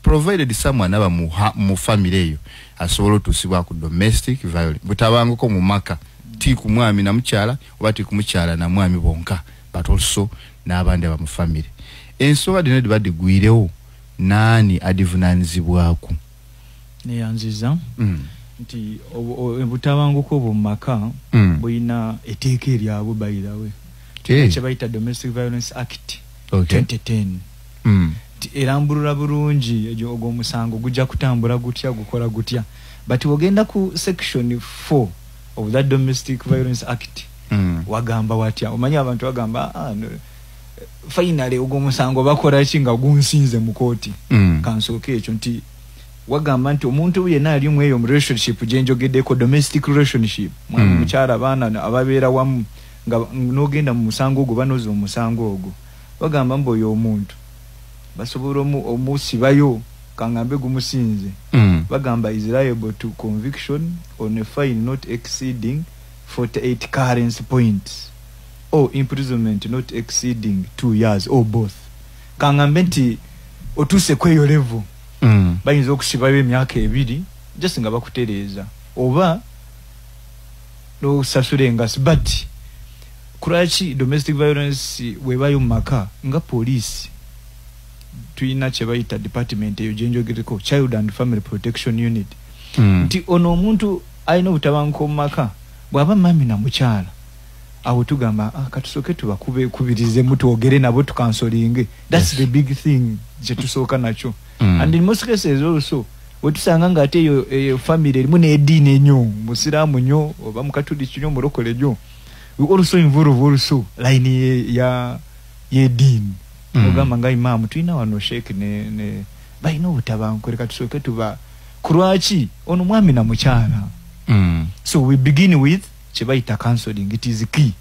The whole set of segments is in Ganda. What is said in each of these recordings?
Provided someone aba mu family eyo asobola otuusibwa ku domestic violence, butabanguko mu maka, ti ku mwami na mukyala oba ti ku mukyala na mwami bonka, but also n'abandi aba mu family. Ensonga dino diba digwirewo, naani adivunaanyizibwako? Neyanziza. Nti obutabanguko obwo mu maka bulina etteeka eryabwo, bayirawe, kye bayita Domestic Violence Act 2010. Nti erambulula bulungi egyo, ogwo omusango gujja kutambula gutya, gukola gutya. But wogenda ku section 4 of that Domestic Violence Act, wagamba watya? Omanyi abantu bagamba, "Ah, no, finally ogwo omusango bakola ki nga gunsinze mu kooti?" Kansooke ekyo nti wagamba nti omuntu yenna ali mu eyo mu relationship gyenjogeddeko, domestic relationship, mwami, mukyala, abaana ababeera wamu, nga n'ogenda mu musango ogwo, banoza omusango ogwo, bagamba mbu oyo omuntu basobola omusibayo, kangambe gumusinze. Bagamba is liable to conviction on a fine not exceeding 48 currency points or imprisonment not exceeding 2 years or both. Kangambe nti otuuse kweyo level, bayinza okusibayo emyaka 2 just nga bakutereeza oba nosasula engasi. But kulwaki domestic violence webayo mu maka, nga poliisi tulina kye bayita department eyo gyenjogereko, Child and Family Protection Unit, nti ono omuntu alina obutabanguko mu maka bw'aba mami na mukyala, awo tugamba, "Ah, katusooke tubakubiririzemu, twogere nabo, tucounselinge." That's the big thing kyetusooka nakyo. And in most cases also wetusanga nga ate eyo family erimu n'eddiini ennyo, musiraamu nnyo oba mukatuliki nnyo, mulokole nnyo, we also involve also line ya y'eddiini. Ogamba nga imaamu, tulina wano sheek ne balina obutabanguko, leka tusooke tuba kulwaki ono mwami na mukyala. So we begin with kye bayita counseling. It is key.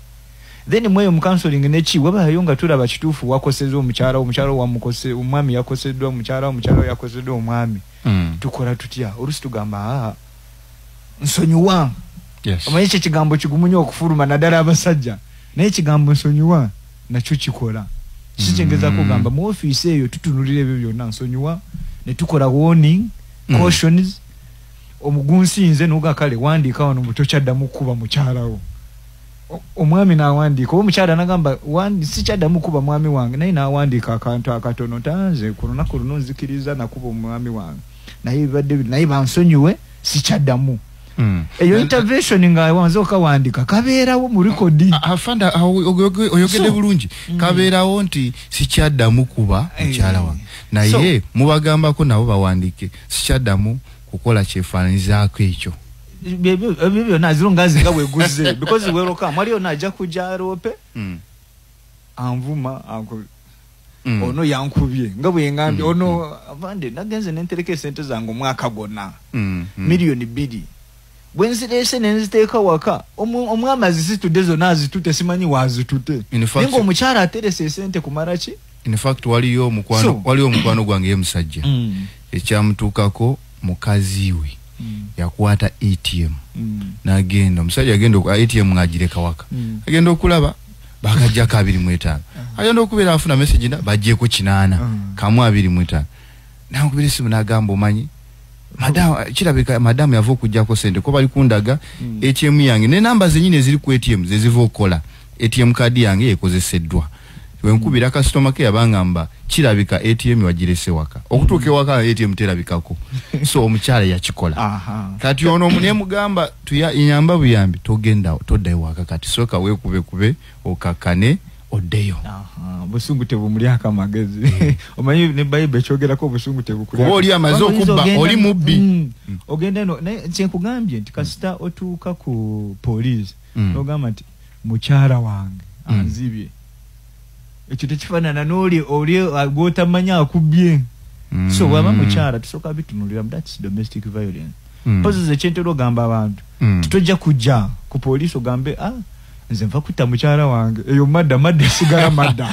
Then mweyo mu counseling neki wabayo nga tulaba kituufu wakoseza omukyala, omukyala wamukose, omwami yakoseddwa omukyala, omukyala yakoseddwa omwami, tukola tutya? Olusi tugamba, "Aa, nsonyiwa." Omanyi ekyo ekigambo kigumu nnyo okufuluma, naddala abasajja, naye ekigambo "nsonyiwa" nakyo kikola kikyengeza. Kugamba mu ofiisi eyo tutunulira ebyo byonna, nsonyiwa, ne tukola warning, cautions. Omugunsinze noga, kale wandiika wano mbu tokyaddamu kukuba mukyalawo. Omwami n'awandiika oba omukyala nagamba, "Sikyaddamu kuba mwami wange," naye n'awandiika akantu akatono, tanze ku lunaku luno nzikiriza nakuba omwami wange, naye bibadde naye bansonyiwe, sikyaddamu. Eyo intervention nga wanze okawandika kabeerawo mu rekodi. Afanda, oyogedde bulungi. Kabeerawo nti sikyaddamu kuba mukyala wange, naye mubagambako nabo bawandiike sikyaddamu kukola kyefaananyizaako ekyo? Ebyo byonna aziro ngazi nga bweguze, because welcome waliyo najja kujja aloope, anvuma, ono yankubye nga bwengambye, ono avande nagenze nentereka esente zange omwaka gwonna, 2 million, bwenzireese nenziteeka waka, omwami azisitudde zonna, azitute, simanyi wazitute, naye nga omukyala aterese esente kumala ki. In fact waliyo omukwano, waliyo omukwano gwange ye musajja, ekyamutuukako mukazi we yakwata ATM n'agenda, omusajja agenda ATM ng'agireka waka, agenda okulaba bagajjako 25, agenda okubeera afuna message nda baggyeko 80 kamu 25. Nankubira esimu n'agamba, "Omanyi madamu, kirabika madamu yava okugjako sente ko bali kundaga ATM yange ne namba zenyini eziri ku ATM zeziva okukola ATM card yange ekozeseddwa." Wenkubira customer care bangamba kirabika ATM wagirese waka, okutuuka ewaka ATM terabikako. So omukyala yakikola. Kati ono nemugamba nyamba buyambi, togenda, toddayo waka kati, sooka weekubekube okakkane oddeyo. Busungu tebumulyako amagezi. Omanyi ne Bayibuli ekyogerako, obusungu tebukulya. Kuba oli amaze okubba, oli mubbi. Ogenda eno, naye kyenkugambye nti kasita otuuka ku poliisi nogamba nti mukyala wange anzibye, ekyo tekifaanana n'oli oli gwotamanyi akubbye. So bwaba mukyala tusooka bitunulira, that's domestic violence. Mpozi ekyentera ogamba abantu, titojja kujja ku poliisi ogambe, "Ah, nze nva kutta mukyala wange." Eyo murder, murder esigala murder,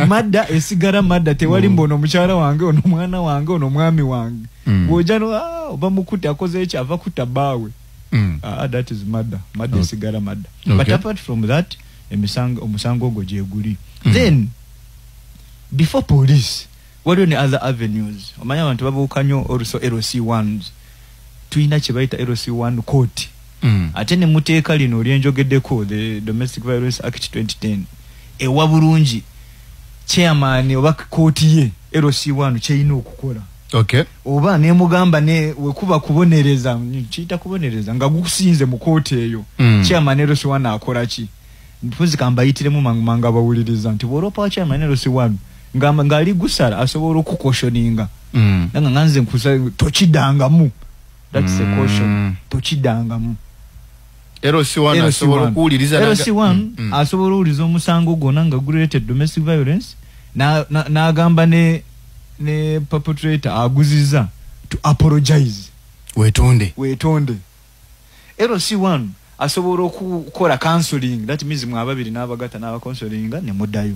murder esigala murder. Tewali mbu ono mukyala wange, ono mwana wange, ono mwami wange. Bw'ojja no, "Ah, oba mukutte akoze eki, ava kutta bbaawe." Ah, that is murder, murder esigala murder. But apart from that, emisango, omusango ogwo gyeguli. Then before police Waliwo ne other avenues. Omanyi abantu babuuka nnyo oluso LC1s. Tulina kye bayita LC1 court. Ate ne muteeka lino lyenjogeddeko, the Domestic Violence Act 2010, ewa bulungi chairman oba kooti ye LC1 kyeyina okukola. Oba nemugamba ne wekuba kubonereza, kiyita kubonereza nga gukusinze mu kooti eyo. Chairman LC1 akola ki? Mpuzi kambayitiremu mangu mangu abawuliriza nti bw'oloopa wa chairman LC1 ng'ali gusala asobola okucautioninga. Nanga nga nze nkusa tokidangamu. That's a caution. Tokidangamu. LC1 asobola okuwuliriza. LC1 asobola okuwuliriza omusango gwonna nga gurelated domestic violence, n'agamba ne perpetrator aguziza to apologize. Wetonde. Wetonde. LC1 asobola okukola counseling, that means mwe ababiri n'abagatta n'abacounselinga ne muddayo.